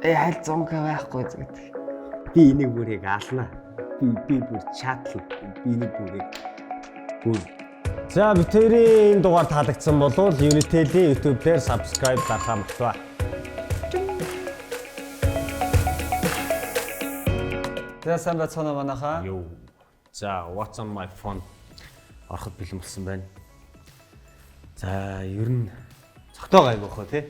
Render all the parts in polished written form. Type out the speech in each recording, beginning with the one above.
Э аль 100К байхгүй зү гэдэг. Би энийг бүр яг алнаа. Би бүр чатлаа. Би энийг бүр яг бүр. За битэрийн энэ дугаар таалагдсан бол Unitel-ийн YouTube дээр subscribe дарахаа мартваа. За сайн байцгаана уу манайхаа. Йоо. За what's on my phone ороход бэлэн болсон байна. За ер нь цогтоо гайгүй хөө тий.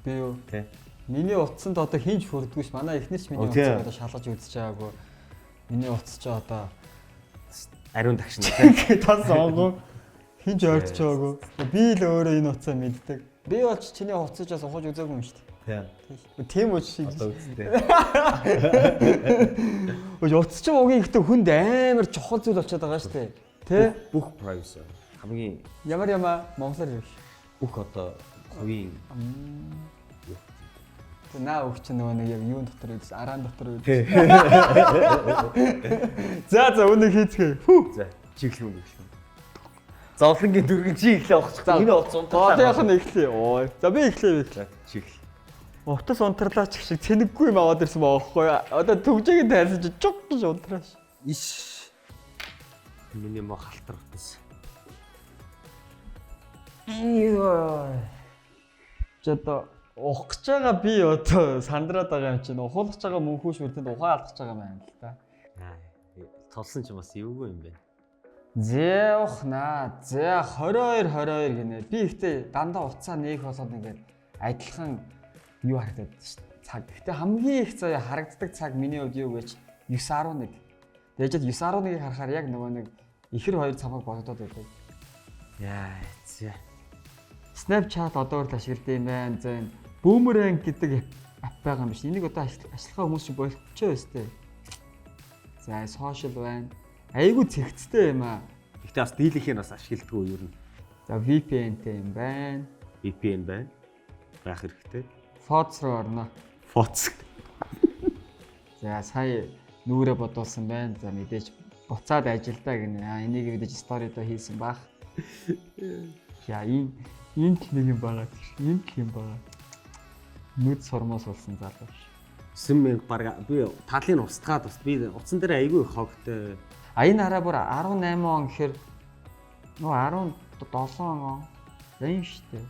Би юу? Тий. Миний утсанд одоо хинч хүрдэггүй ш. Манай эхнэр ч миний Оо, тий. утсыг одоо шалгаж үзэж байгаагүй. Миний утас ч одоо Ариун тагшин тий. тас онгоо хинч ойртож байгаагүй. Би л өөрөө энэ утсаа мэддэг. Би бол ч чиний утсыг бас ухаж үзээгүй юм шүү дээ. Тий. Тийм үуч шиг. Одоо үсттэй. Өө утас ч угийн ихтэй хүнд амар чухал зүйл болчиход байгаа шүү дээ. Тэ? Бүх privacy хамгийн Ямар ямаа монголоор ярих. бүх одоо хувийн Тэ наа өгч нөгөө нэг яг юун дотор үйдс, араан дотор үйдс. Тий. За за өнөө хийцгээе. Хүү. За чиглэл үү гэхлээ. Зовлонгийн дөргөн чи эхлээ авах. За, Миний утас унтарлаа. Голынх нь эхлэе. Ой. За би эхлэе би эхлэе. За чиглэл. Утас унтарлаач гэх шиг цэнэггүй юм аваад ирсэн байгаа байхгүй юу? Одоо төгжээг тайлсан чи чуг гэж унтрааш. Иш. Миний мо халтар утас. Йоо. Чи одоо ухах гэж байгаа би одоо сандраад байгаа юм чинь ухуулах гэж байгаа мөнхүүш үрдэнд ухаан алдах гэж байгаа юм байна л да. Аа. Тулсан ч бас эвгүй юм байна. Зээх наа. Зэ 22 22 гинэ. Би ихтэй дандаа утсаа нээх болоод ингээд адилхан юу харагдаад шүү дээ. Цаг. Гэтэ хамгийн их заяа харагддаг цаг миний хувьд юу гэж 9:11. Тэгээд 9:11-ийг харахаар яг нөгөө нэг ихэр хоёр цамаг бодогдоод байдаг. Яа, зэ. Snapchat одоо хүртэл ашигладаг юм байна. За энэ Boomerang гэдэг app байгаа юм биш. Энийг одоо ашиглахаа хүмүүс шиг болчихоо өстэй. За social байна. Айгүй цэгцтэй юм аа. Гэхдээ бас дийлэнх нь бас ашигладаггүй ер нь. За VPN-тэй юм байна. VPN байна. Байх хэрэгтэй. Fox руу орно. Fox. За сая нүрэ бодуулсан байна. За мэдээж буцаад ажилдаа гинэ. Аа энийг мэдээж сторидо хийсэн бах. Яа энэ энэ л нэг юм байгаа. Энэ л юм байгаа. Нүд сормоос болсон залуу ш. 9000 баг би талын устгаад бас би утсан дээр айгүй их хогтой. А энэ хараа бүр 18 он гэхээр нөө 17 он. За энэ штэ.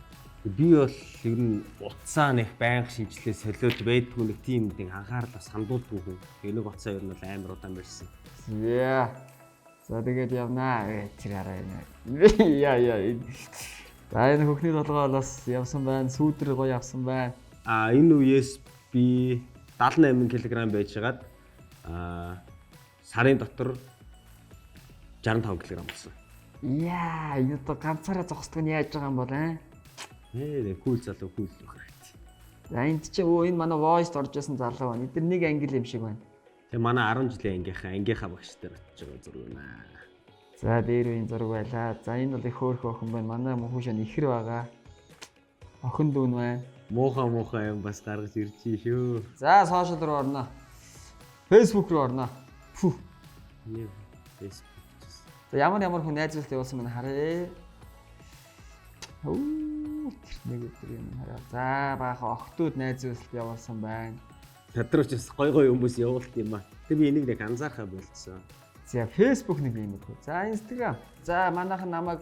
Би бол ер нь утсаа нэг байнга шинжилээ солиод байдгүй нэг тийм нэг анхаарал бас хандуулдаггүй хүн. Тэгээ нэг утсаа ер нь бол амар удаан барьсан. Яа. За тэгээд явнаа. Э, тэр хараа энэ. Яа яа. За энэ хөхний толгой бас явсан байна. Сүүдэр гоё явсан байна. А энэ үеэс би 78 кг байжгаад сарын дотор 65 кг болсон. Яа, энэ одоо ганцаараа зогсдог нь яаж байгаа юм бол аа? Ээ, кул залуу кул байх хэрэгтэй. За энд чи өө энэ манай voice-д орж исэн залуу байна. Эдгээр нэг англи юм шиг байна. Тэгээ манай 10 жилийн ангийнхаа багш дээр очиж байгаа зураг байна. За дээр үеийн зураг байлаа. За энэ бол их хөөрхөн охин байна. Манай мөнхүүш нь ихэр байгаа. Охин дүүн байна. Муухай муухай юм бас гаргаж ирж шүү. За сошиал руу орно. Facebook руу орно. Фү. Нэг Facebook ч гэсэн. За ямар ямар хүн найзуулт явуулсан байна харъя. Үу тэр нэг өдөр юм хараа. За баахан охтууд найзуулт явуулсан байна. Над руу ч бас гой гой хүмүүс явуулт юм аа. Тэг би энийг нэг анзаархаа болцсон. За Facebook нэг юм хөө. За Instagram. За манайхан намайг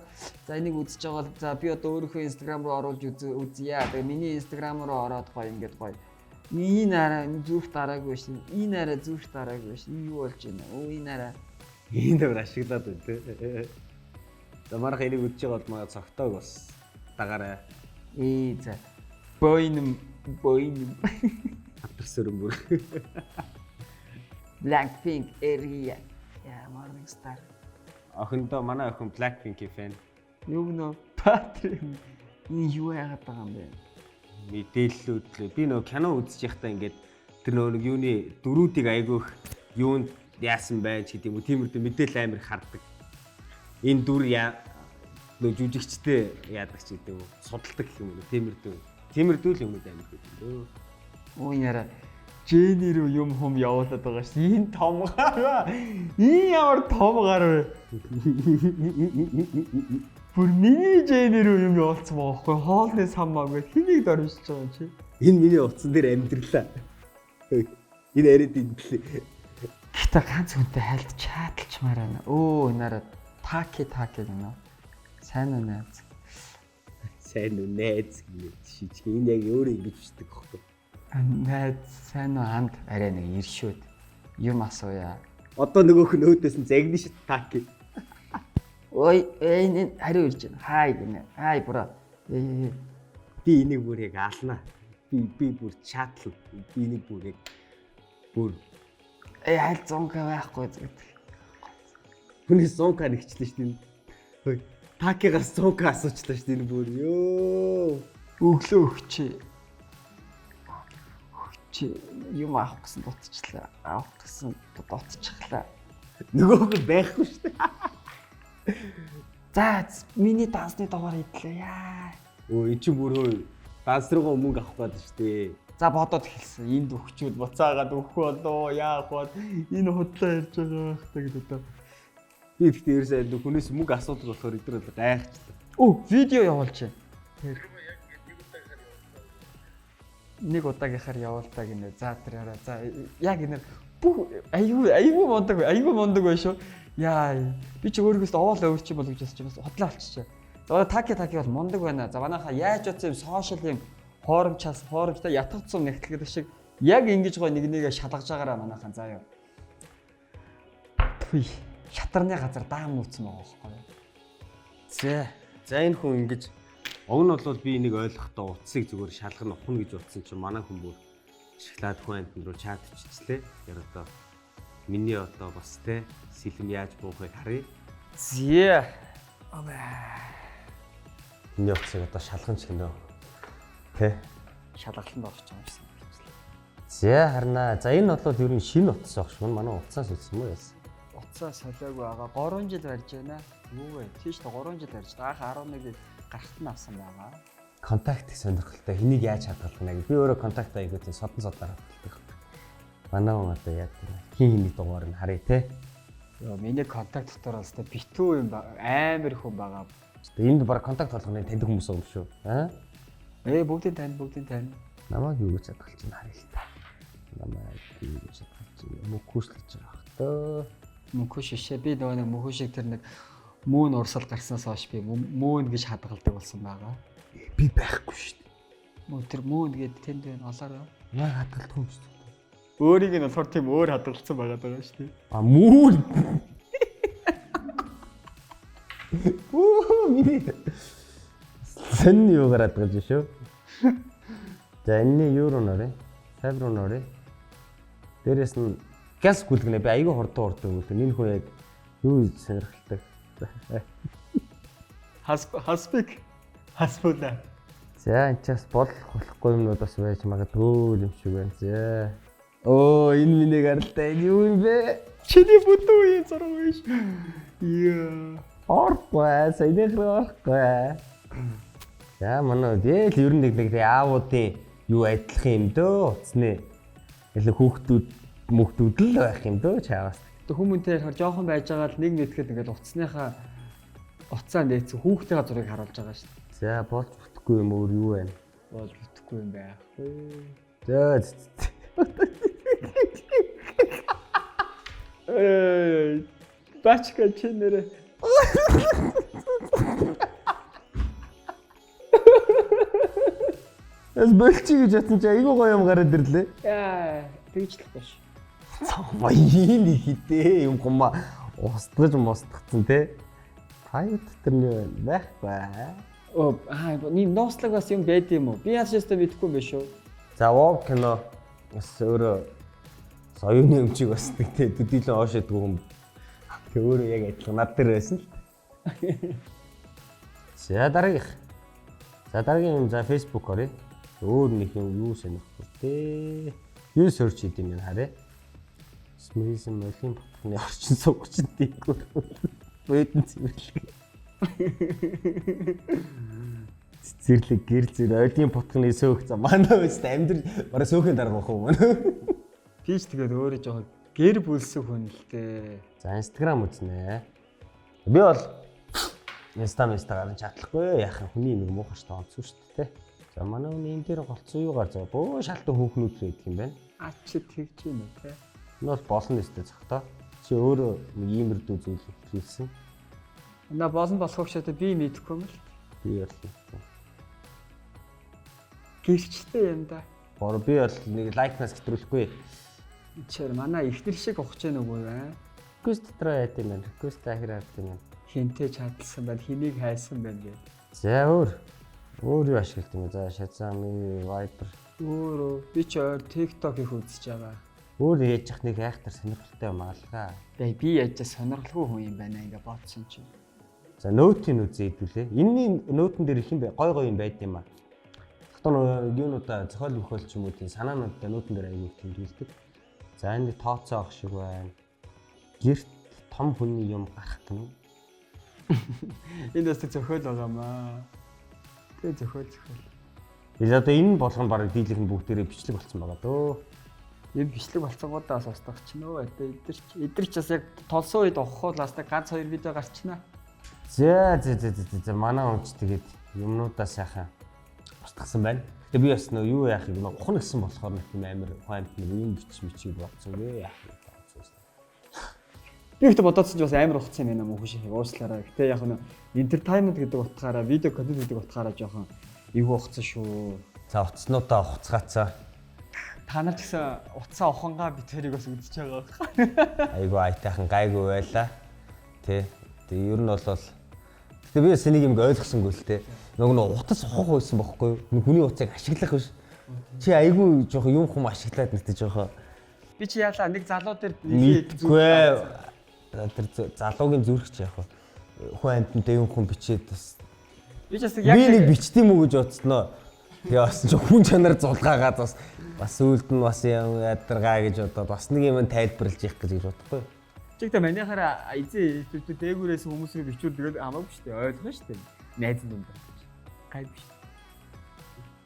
за энийг үзэж байгаа бол за би одоо өөрийнхөө Instagram руу оруулж үзье. Тэгээ миний Instagram руу ороод гоё ингээд гоё. Энэ арай зүрх дараагүй шин. Энэ арай зүрх дараагүй шин. Энэ юу болж байна? Өө энэ арай. Энэ дээр ашиглаад байна те. За марах энийг үзэж байгаа бол манай цогтойг бас дагаарай. Ээ за. Бойном бойном. Хатар сөрөн бүр. Blackpink area. Я Morning Star. Охиндоо манай охин Blackpink-ийн фэн. Юу гэнэ? Патрик. Энэ юу яагаад байгаа юм бэ? Мэдээллүүд лээ. Би нөгөө кино үзэж байхдаа ингээд тэр нөгөө нэг юуны дөрүүдийг айгүйх юунд яасан байж гэдэг юм уу. Тиймэрхүү мэдээлэл амар их хардаг. Энэ дүр яа нөгөө жүжигчтэй яадаг ч гэдэг юм уу. Судалдаг гэх юм уу. Тиймэрхүү. Тиймэрхүү л юмуд амар их гэдэг дөө. Өө энэ арай Дженни рүү юм хум явуулаад байгаа ш. Энэ том гар. Энэ ямар том гар вэ? Бүр миний Дженни рүү юм явуулсан байгаа байхгүй. Хоолны сан маа гэж хэнийг дормжиж байгаа юм чи? Энэ миний утсан дээр амьдралаа. Энэ арай дэндлээ. Гэтэ ганц хүнтэй хайлт чаталчмаар байна. Өө энэ арай таки таки гэнэ. Сайн уу найз? Сайн уу найз гэнэ шижиг. Энэ яг өөрөө ингэж бичдэг аахгүй. Найз сайн уу анд арай нэг иршүүд юм асууя. Одоо нөгөөх нь өөдөөс нь загна шит таки. Ой энэ хариу ирж байна. Хай гэнэ. Хай бро. Э Би энийг бүр яг алнаа. Би бүр чатлана. Би энийг бүр яг бүр э хайл 100к байхгүй гэдэг. Хүний 100к нэгчлээ шүү дээ. Хөөе. Такигаас 100к асуучлаа шүү дээ энэ бүр. Йоо. Өглөө өгчээ. Өгчээ. Юм авах гэсэн дутчихлаа. Авах гэсэн дутчихлаа. Нөгөөх нь байхгүй шүү дээ. За миний дансны дугаар идлээ. Яа. Өө эн чинь бүр хөө данс руугаа мөнгө авах гээд шүү дээ. За бодоод эхэлсэн. Энд өгчүүд буцаагаад өгөх болоо. Яах вэ? Энэ худлаа ярьж байгаа байх та гэдэг одоо. Би гэхдээ ерөөсөө хүнээс мөнгө асуудаг болохоор эдгээр бол гайхчихлаа. Өө видео явуулж байна. Тэр. Нэг удаагийнхаар явуултаа гинэ. За тэр арай. За яг энэ бүх аюу мундаг байх шүү. Яа би чи өөрөөс овоол өөрч юм бол гэж бодож бас худлаа болчихжээ. За таки таки бол мундаг байна. За манайхаа яаж утсан юм сошиал юм хоромчаас хоромчтой ятгах цум нэгтлэдэг шиг яг ингэж гой нэг нэгэ шалгаж байгаараа манайхаа заа юу. Түй шатарны газар даам нууцсан байгаа байхгүй юу? За. За энэ хүн ингэж уг нь бол би энийг ойлгохдоо утсыг зүгээр шалгана ухна гэж утсан чинь манай хүн бүр шоколад хүн амтнд руу чат биччихлээ. Тэр одоо миний одоо бас те сэлэм яаж буухыг харъя. Зэ. Миний утсыг одоо шалган ч гинөө. Тэ. Шалгалтанд орох юм шиг санагчлаа. За харнаа. За энэ бол ер нь шинэ утас баг шүү. Манай утсаас үлдсэн юм уу яасан? Утсаа солиогүй байгаа. 3 жил барьж байна. Юу вэ? Тийш та 3 жил барьж. Анх 11-ийг гарахт нь авсан байгаа. Контакт их сонирхолтой. Хэнийг яаж хадгалах вэ гэж. Би өөрөө контакт айгуу тийм содон содоор хадгалдаг. Манай хүн одоо яа гэв. Хин хиний дугаар нь харъя те. Йоо миний контакт дотор бас та битүү юм амар хүн байгаа. Энд баг контакт болгоны таньдаг хүмүүс юм шүү. Аа? Бүгдийн тань, бүгдийн тань. Намайг юу гэж хадгалж байна харъя л та. Намайг юу гэж хадгалж байна. Мөнхүүш л гэж байгаа бах таа. Мөнхүүш шишээ. Би нөгөө нэг мөнхүүш шиг тэр нэг мүүн урсгал гарснаас хойш би мүүн гэж хадгалдаг болсон байгаа. Би байхгүй шүү дээ. Мөн тэр мүүн гээд тэнд байна олоорой. Намайг хадгалдаг юм шүү дээ. Өөрийг нь болохоор тийм өөр хадгалсан байгаа даа шүү дээ. А мүүн. Үу миний сэн юу гараад байгаа шүү. За энэний юу руу нөрөө? Сайб руу нөрөө. Дээрээс нь газ гүлгэнэ би айгүй хурдан гүлгэн. Энэ хүн яг юу сонирхолтой. Хаспик хаспула. За энэ ч бас болохгүй юмнууд бас байж магадгүй юм шиг байна. За. Оо энэ миний гаралтай энэ юу юм бэ? Чиний бүдүү үеийн зураг биш. Яа. Орохгүй, саяных руу орохгүй. За манай тэгэл ер нь нэг аавуудын юу адилхан юм дөө утасны. Илүү хүүхдүүд мөхтүүд л байх юм дөө чаавас. Хүмүүнтэй болохоор жоохон байж байгаа л нэг нэтгэл ингээд утасныхаа утсаа нээсэн хүүхдийнхаа зургийг харуулж байгаа шүү дээ. За болж бүтэхгүй юм өөр юу байна? Болж бүтэхгүй юм байхгүй. За. Бачка чи нэрэ. Эс болчих гэж бодсон чи айгүй гоё юм гараад ирлээ. Яа, тэгж л биш. Баян хитээ юм гомаа устгаж мустгцсан те. Пайт тэр нь байхгүй. Оо, аа, ийм нууцлаг бас юм байд юм уу? Би яаж ч мэдэхгүй юм биш үү? За, вов кино бас өөрөө соёны өмчийг бас нэг те төдийлөн оош идэггүй юм. Тэг өөрөө яг адилхан над дээр байсан л. За дараагийнх. За дараагийн юм за Facebook оръё. Өөр нэг юм юу сонирхгүй те. Юу search хийд юм харъя. Смэризм молийн ботхны орчин суугч дийгүү. Бэдэн цэвэрлэг. Цэцэрлэг гэр зэр ойлын ботхны сөөх за манай үст амьдрал бараг сөөхийн дарга бах уу манай. Би ч тэгээд өөрөө жоохон гэр бүлсэн хүн л дээ. За Instagram үзнэ. Би бол Insta гарan чадлахгүй яах юм хүний нэг муухай шүү онцгүй шүү дээ. За манай хүн энэ дээр голцсон юу гар заа. Бөө шалтан хүүхнүүд л байдаг юм байна. А чи тэгж юм уу те? Энэ бол болно өстэй цогтой. Чи өөрөө нэг иймэрдүү зүйл хийсэн. На болно болох ч одоо би мэдэхгүй юм л. Би бол мэдэхгүй. Гэрчтэй юм да. Бор би бол нэг лайкнаас хэтрүүлэхгүй. Чэр манай ихнэр шиг ухаж гэнэ үгүй вэ? Request дотроо яд юм байна. Request ахир авд юм байна. Хинтээ чадлсан байна, хэнийг хайсан байна гэдэг. За өөр. Өөр юу ашигладаг юм бэ? За Shazam, Viber. Өөрөө би ч ойр TikTok их үзэж байгаа. Өөр яаж яах нэг айхтар сонирхолтой юм алгаа. Бэ би яаж сонирхолгүй хүн юм байна ингээ бодсон чинь. За ноутын үзье хэдүүлээ. Энэний ноутн дээр их юм бэ? Гой гой юм байд юм аа. Тэгтээ юунуудаа зохиол мөхөөл ч юм уу тийм санаануудаа ноутн дээр аягүй тэмдэглэдэг. За энэ тооцоо ах шиг байна. Гэрт том хүний юм гарах гэнэ. Энэ бас зохиол байгаа маа. Тэгээ зохиол зохиол. Тэгэл одоо энэ болгон бараг дийлэх нь бүгдээрээ бичлэг болсон байгаа дөө. Энэ бичлэг болцонгуудаа бас устгах чинь өө. Одоо эдэр ч бас яг толсон үед ухах бол бас нэг ганц хоёр видео гарчнаа. За за за за за манай хүн ч тэгээд юмнуудаа сайхан устгасан байна. Гэтэ би бас нөө юу яахыг нөө ухна гэсэн болохоор нэг тийм амар ухаант нэг юм бич мичиг бодсонгүй яах юм бодсон. Би ихтэй бодоодсон ч бас амар ухацсан юм байна мөн хүн шиг уушлаараа. Гэтэ яг нөө entertainment гэдэг утгаараа, видео контент гэдэг утгаараа жоохон эвгүй ухацсан шүү. За утаснуудаа ухацгаацаа. Та нар ч гэсэн утсаа ухангаа би тэрийг бас үзэж байгаа. Айгу айтайхан гайгүй байлаа. Тэ. Тэгээ ер нь бол гэтэ би бас энийг юм ойлгосонгүй л тэ. Нөгөө нэг утас ухах байсан бохгүй юу? Нэг хүний утсыг ашиглах биш. Чи айгүй жоохон юм хум ашиглаад нэгтэй жоохон Би чи яалаа нэг залуу дээр мэдгүй. Тэр залуугийн зүрх чи яг хүн амьтантай юм хум бичээд бас Би ч бас яг би нэг бичдэм үү гэж бодсноо. Тэгээ бас чи хүн чанар зулгаагаад бас бас үйлд нь бас юм ядаргаа гэж бодоод бас нэг юм тайлбарлаж явах гэж бодохгүй. Чигтэ манайхаараа эзэн тэр дээгүүрээс хүмүүс рүү бичүүл тэгэл хамаагүй шүү дээ. Ойлгоно шүү дээ. Найз нь юм байна. Гайгүй шүү дээ.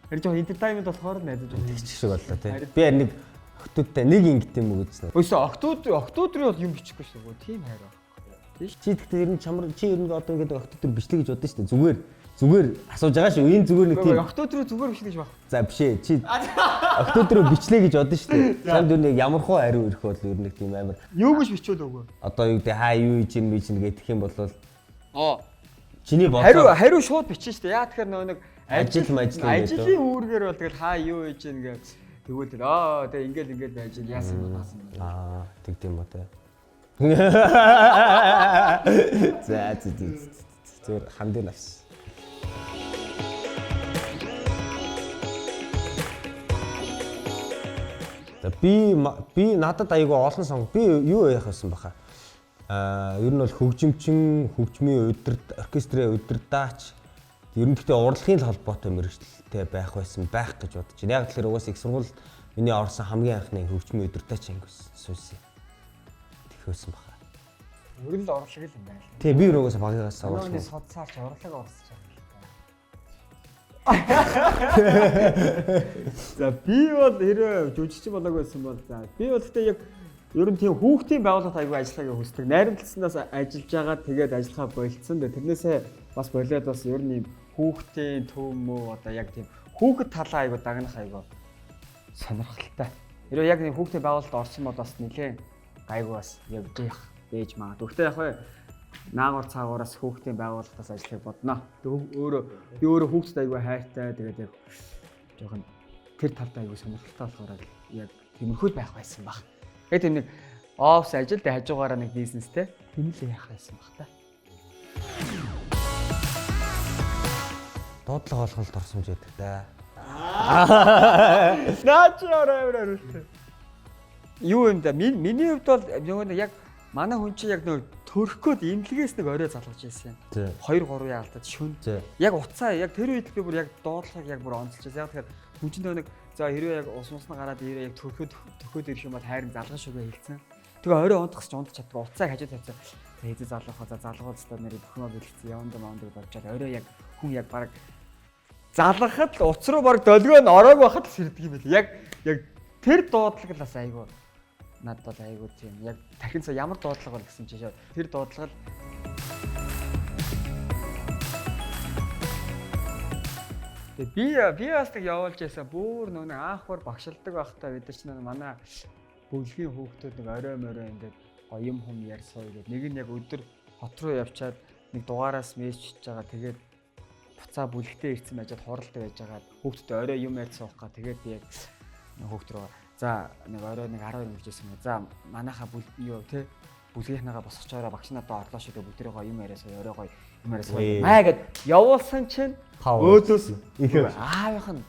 Тэр жоо entertainment болохоор найз нь Тэгчих шиг боллоо тий. Би харин нэг охтуудтай нэг ингэт юм уу гэж. Өсөө октод руу бол юм бичихгүй шүү дээ. Тийм хайр байхгүй. Тийм шүү. Чи тэгтээ ер нь чамар чи ер нь одоо ингээд октод руу бичлээ гэж бодсон шүү дээ. Зүгээр зүгээр асууж байгаа шүү. Энэ зүгээр нэг тийм. Октод руу зүгээр бичлээ гэж баг. За биш ээ. Чи октод руу бичлээ гэж бодсон шүү дээ. Чамд ер нь ямар хуу хариу ирэх бол ер нь нэг тийм амар. Юу гэж бичвэл үгүй. Одоо юу гэдэг хаа юу хийж юм би чинь гэх юм бол Аа. Чиний бодлоо Хариу шууд бичнэ шүү дээ. Яа тэгэхээр нөгөө нэг ажил мажил ажлын үүргээр бол тэгэл хаа юу хийж ийн гэж тэгвэл тэр аа тэгээ ингээл ингээл байж ийн яасан юм баасан юм. Аа тэгдэм юм уу те. За зэ зэ зүгээр хан дээр навс. За би надад айгүй олон сонго би юу яах байсан баха. Аа ер нь бол хөгжимчин, хөгжмийн удирд, оркестрийн удирдаач ер нь гэхдээ урлагийн л холбоотой мэргэжилтэй байх байсан байх гэж бодож байна. Яг тэгэхээр угаас их сургууль миний орсон хамгийн анхны хөгжмийн удирдаач анги суусан. Тэгэх байсан баха. Ер нь л урлаг л юм байна л. Тий би угаас багаас Өнөөний урлаг. судсаарч урлаг орсож байгаа юм л та. За би бол хэрвээ жүжигчин болоог байсан бол за би бол гэхдээ яг ер нь тийм хүүхдийн байгууллагт аягүй ажиллахыг хүсдэг. Найрамдласнаас ажиллаж байгаа тэгээд ажиллахаа болцсон. Тэрнээсээ бас болоод бас ер нь юм хүүхдийн төв мөө одоо яг тийм хүүхэд талаа аягүй дагнах аягүй сонирхолтой. Хэрвээ яг тийм хүүхдийн байгууллагт орсон бол бас нэлээд гайгүй бас явж явах байж магадгүй. Гэхдээ яг хөө наагур цаагуураас хүүхдийн байгууллагатаас ажиллахыг бодно. Өөрөө би өөрөө хүүхдэд аягүй хайртай. Тэгээд яг жоохон тэр талдаа аягүй сонирхолтой болохоор яг тиймэрхүү л байх байсан баг. Яг тийм нэг офс ажил тэг хажуугаараа нэг бизнестэй тийм л яах байсан баг та. Дуудлага олголт орсомж байдаг да. Наа чи орой орой орой. Юу юм да? Миний хувьд бол нөгөө нэг яг манай хүн чинь яг нөгөө төрөх гээд имлэгээс нэг орой залгаж ирсэн. 2 3 яалтад шүн. Яг уцаа яг тэр үед би бүр яг дуудлагыг яг бүр онцолж байсан. Яг тэгэхээр хүн чинь нөгөө нэг за хэрвээ яг ус мусна гараад ирээ яг төрөхөд ирэх юм бол хайрын залган шүгэ хэлсэн. Тэгээ орой унтах гэж унтах чаддаг. Уцааг хажуу тавьсан. За хэзээ залгах за залгуул өстой нэрийг бүх юмаа бэлгэцсэн. Яванд маунд гэж бодож орой яг хүн яг баг залгахад л уц руу баг долгио нь ороог байхад л сэрдэг юм байл. Яг тэр дуудлага л бас айгүй надад бол айгүй тийм. Яг тархин цаа ямар дуудлага бол гэсэн чинь тэр дуудлага л Тэгээ би бас нэг явуулж байсан. Бүр нөгөө нэг анх бүр багшилдаг байхдаа бид нар ч нэг манай бүлгийн хүүхдүүд нэг орой морой ингээд гоё юм хүм ярьсуу гэдэг. Нэг нь яг өдөр хот руу явчаад нэг дугаараас мессеж хийж байгаа. Тэгээд буцаа бүлэгтээ ирсэн байжгаад хуралд байж байгаа. Хүүхдүүд орой юм ярьж суух га. Тэгээд би яг хүүхд рүү за нэг орой нэг 12 өнгөрч байсан юм. За манайхаа бүл юу те бүлгийнхнийгаа босгочоороо багш надад орлоо шүү дээ. Бүгдээрээ гоё юм яриа суу, орой гоё юм яриа суу. Маа гэд явуулсан чинь өөдөөс аавынх нь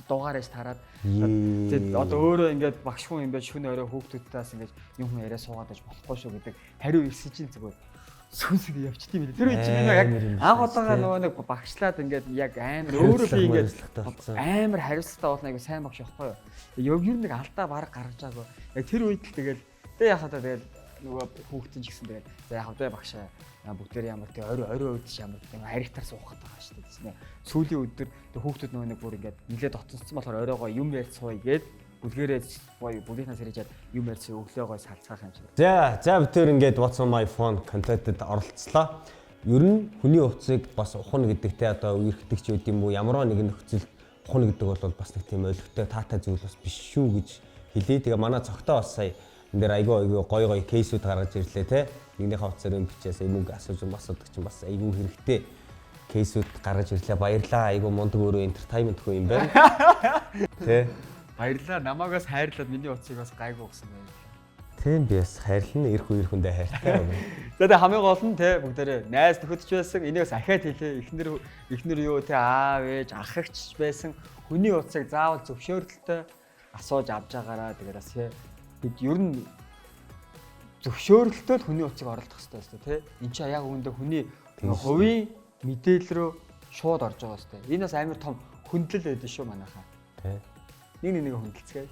дугаар ээж тараад тэгээд одоо өөрөө ингээд багш хүн юм байж шүн орой хүүхдүүдтээс ингээд юм хүн яриа суугаад байж болохгүй шүү гэдэг хариу ирсэн чинь зүгээр сүнс ингэ явчихд юм билээ. Тэр үед чинь яг анх удаага нөгөө нэг багшлаад ингээд яг амар өөрөө би ингээд амар хариуцлагатай болно, айгу сайн багш явахгүй юу. Ер нь нэг алдаа бараг гаргаж байгаагүй. Яг тэр үед л тэгэл тэг яхаа тэгэл нөгөө хүүхдэн ч гэсэн тэгэл за яхав тэ багшаа бүгдээр ямар тэг орой орой үед ч ямар тэг харигтар суух гэдэг байгаа шүү дээ. Тэснэ сүүлийн өдөр тэг хүүхдүүд нөгөө нэг бүр ингээд нилээд дотносцсон болохоор оройгоо юм ярьж сууя гээд бүлгээрээ гоё бүлгийнхнаас хэрэгжээд юм ярьж өглөө гоё салцгаах юм шиг. За бид тэр ингээд What's on my phone контентэд оролцлоо. Ер нь хүний утсыг бас ухна гэдэг те одоо үерхдэг ч үгүй юм уу, ямар нэгэн нөхцөлд ухна гэдэг бол бас нэг тийм ойлгохтой таатай зүйл бас биш шүү гэж хэлье. Тэгээ манай цогтой бас сая энэ дээр айгүй айгүй гоё гоё case үүд гаргаж ирлээ те. Нэгнийхээ утсаар юм бичээс мөнгө асууж юм асуудаг чинь бас айгүй хэрэгтэй case үүд гаргаж ирлээ. Баярлаа. Айгүй мундаг өөрөө entertainment хүн юм байна. Тэ. Баярлаа. Намайг бас хайрлаад миний утсыг бас гайгүй өгсөн байна. Тийм, би бас хайрлна. Ирэх үер хүндээ хайртай. За тэгээ хамгийн гол нь те бүгдээрээ найз нөхөдч байсан. Энийг бас ахиад хэлээ. Эхнэр эхнэр юу те аав ээж ах эгч байсан. Хүний утсыг заавал зөвшөөрөлтөй асууж авч байгаараа. Тэгээд бас те бид ер нь зөвшөөрөлтөй л хүний утсыг оролдох хэрэгтэй байсан те. Энд чинь яг үүндээ хүний хувийн мэдээлэл рүү шууд орж байгаа сте. Энэ бас амар том хүндлэл байдаг шүү манайхаа. Тэ. Нэг нэг хүндэлцгээе.